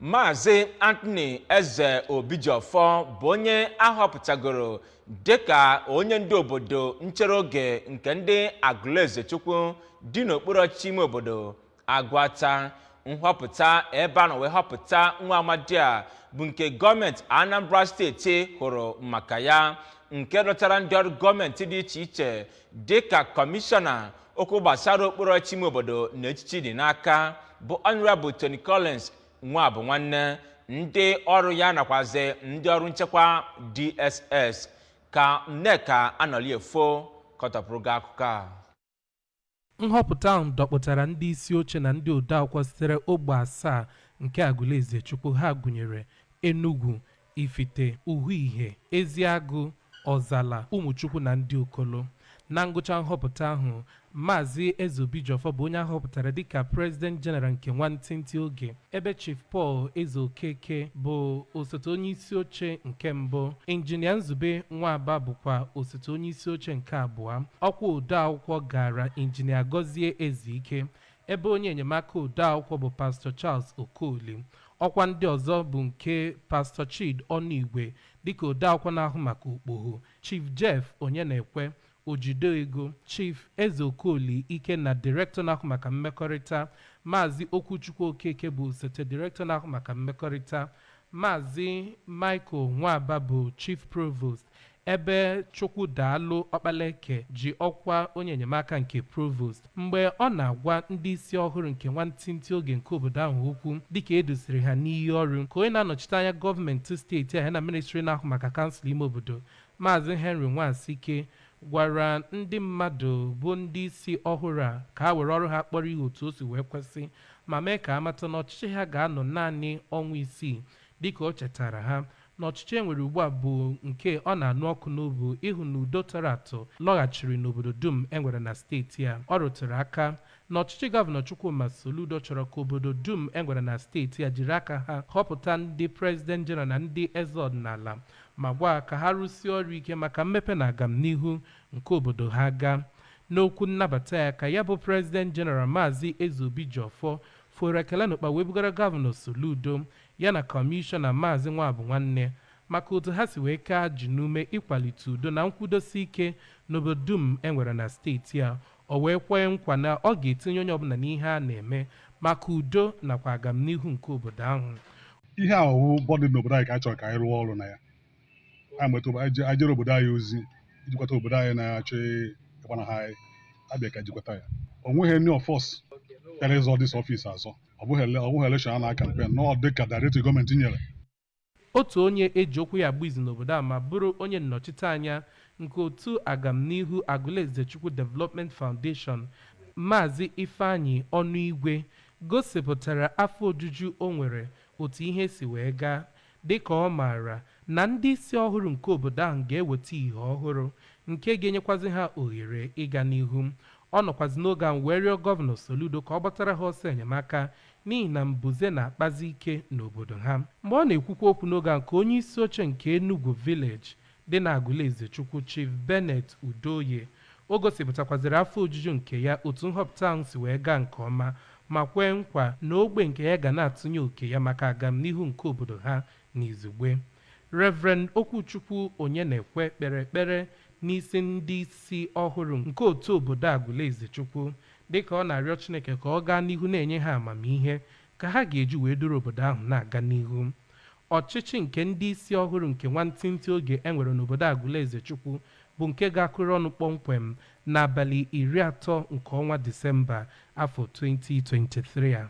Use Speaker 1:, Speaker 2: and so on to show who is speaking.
Speaker 1: Maazị Anthony Eze Obijiọfọ bụ onye ahọpụtagoro dịka onye ndu obodo nchere oge nke ndị Agụlụezechukwu dị n'okpuru ọchịchị ime obodo Agụata. Nhọpụta ebe a nọ wee họpụta nwa amadi a bụ nke gọọmenti Anambra Steeti hụrụ maka ya, nke dọtara ndị ọrụ gọọmenti dị iche iche dịka kọmishọna okwu gbasara okpuru ọchịchị ime obodo na echichi dị n'aka bụ Honorable Tony Collins Nwabụnwanne, ndị ọrụ ya nakwazi ndị ọrụ nchekwa DSS. Ka Nneka Anọliefo kọtọpụrụ gị akụkọ a.
Speaker 2: Nhọpụta ahụ dọkpụtara ndị isi oche na ndị odeakwụkwọ sitere ogbe asaa nke Agụlụezechukwu. Ha gụnyere Enugwu, Ifite, Uhuihe, Eziagụ, Ọzala, Ụmụchukwu na ndị Okolo. Na ngwụcha nhọpụta ahụ, Maazị Eze Obijiọfọ bụ onye ahọpụtara dịka President General nke nwantịntị oge, ebe Chief Paul Eze Okeke bụ osote onye isi oche nke mbụ, Injinia Nzube Nwaba bụkwa osote onye isi oche nke abụọ. Ọkwa odeakwụkwọ gara Injinia Gọzie Ezeike, ebe onye enyemaka odeakwụkwọ bụ Pastọ Charles Okoli. Ọkwa ndị ọzọ bụ nke Pastọ Chid Ọnụigwe dịka odeakwụkwọ na-ahụ maka okpogho, Chief Jeff Onyenekwe Ojidoego, Chief Eze Okoli Ikenna direktọ na-ahụ maka mmekọrịta, Maazị Okwuchukwu Okeke bụ osote direktọ na-ahụ maka mmekọrịta, Maazị Michael Nwaba bụ Chief Provost, ebe Chukwudaalụ Ọkpalaeke ji ọkwa onye enyemaka nke Provost. Mgbe ọ na-agwa ndị isi ọhụrụ nke nwantịntị oge nke obodo ahụ okwu dịka edosiri ha n'iyi ọrụ, ka onye na-anọchite anya gọọmenti steeti ahụ na ministri na-ahụ maka kansụl ime obodo, Maazị Henry Nwasike, gwara ndị mmadụ bụ ndị isi ọhụrụ a ka ha were ọrụ ha kpọrọ ihe otu o si wee kwesị, ma mee ka amata na ọchịchị ha ga-anọ naanị ọnwa 6, dịka o chetara ha na ọchịchị e nwere ugbu a bụ nke ọ na-anụ ọkụ n'obu ịhụ na udo tọrọ atọ lọghachiri n'obodo dum e nwere na steeti a. Ọ rụtụrụ aka na ọchịchị Gọvanọ Chukwuma Soludo chọrọ ka obodo dum e nwere na steeti a jiri aka ha họpụta ndị President General na ndị eze ọdịnala, ma gwa ka ha rụsie ọrụ ike maka mmepe na agamnihu nke obodo ha. Gaa n'okwu nnabata ya, ka ya bụ President General Maazị Eze Obijiọfọ foro ekele n'ụkpa wee bugara Gọvanọ Soludo ya na kọmishọna Maazị Nwabụnwanne maka otu ha si wee kaa ji n'ume ịkwalite udo na nkwudosi ike n'obodo dum e nwere na steeti a. O wee kwee nkwa na ọ ga-etinye onye ọbụla n'ihe a na-eme maka udo nakwa agamnihu nke obodo ahụ.
Speaker 3: Ihe a wụ body n'obodo anyị ka a chọrọ ka anyị rụọ ọrụ na ya. Anyị nweta anyị jere obodo anyị ozi, ijikwata obodo anyị na-achọ ịgbanaha anyị abịa ka jikwata ya. O nweghị any of us bịara ịzọ this office azọ. Ọ bụghị election a na campaign na ọ dị ka directive gọọmenti nyere.
Speaker 2: Otu onye eji okwu ya agba izu n'obodo a ma bụrụ onye nnọchiteanya nke otu agamnihu Agụlụezechukwu Development Foundation, Maazị Ifeanyị Ọnụigwe, gosipụtara afọ ojuju o nwere otu ihe si wee gaa, dịka ọ maara na ndị isi ọhụrụ nke obodo ahụ ga-eweta ihe ọhụrụ nke ga-enyekwazi ha ohere ịga n'ihu. Ọ nọkwazi n'oge ahụ wee rịọ Gọvanọ Soludo ka ọ gbatara ha ọsọ enyemaka, n'ihi na mbuze na-akpazi ike n'obodo ha. Mgbe ọ na-ekwukwa okwu n'oge ahụ, ka onye isi oche nke Enugu Village dị na Agụlụezechukwu, Chief Bennett Udoye, o gosipụtakwaziri afọ ojuju nke ya otu nhọpụta ahụ si wee gaa nke ọma, ma kwee nkwa na ogbe nke ya ga na-atụnye oke ya maka agamnihu nke obodo ha n'izugbe. Reverend Okwuchukwu Onyenekwe kpere ekpere n'isi ndị isi ọhụrụ nke otu obodo Agụlụezechukwu, dịka ọ na-arịọ Chineke ka ọ gaa n'ihu na-enye ha amamihe ka ha ga-eji wee duru obodo ahụ na-aga n'ihu. Ọchịchị nke ndị isi ọhụrụ nke nwantịntị oge e nwere n'obodo Agụlụezechukwu bụ nke ga-akụrụ ọnụ kpọmkwem n'abalị 30 nke ọnwa Disemba afọ 2023 a.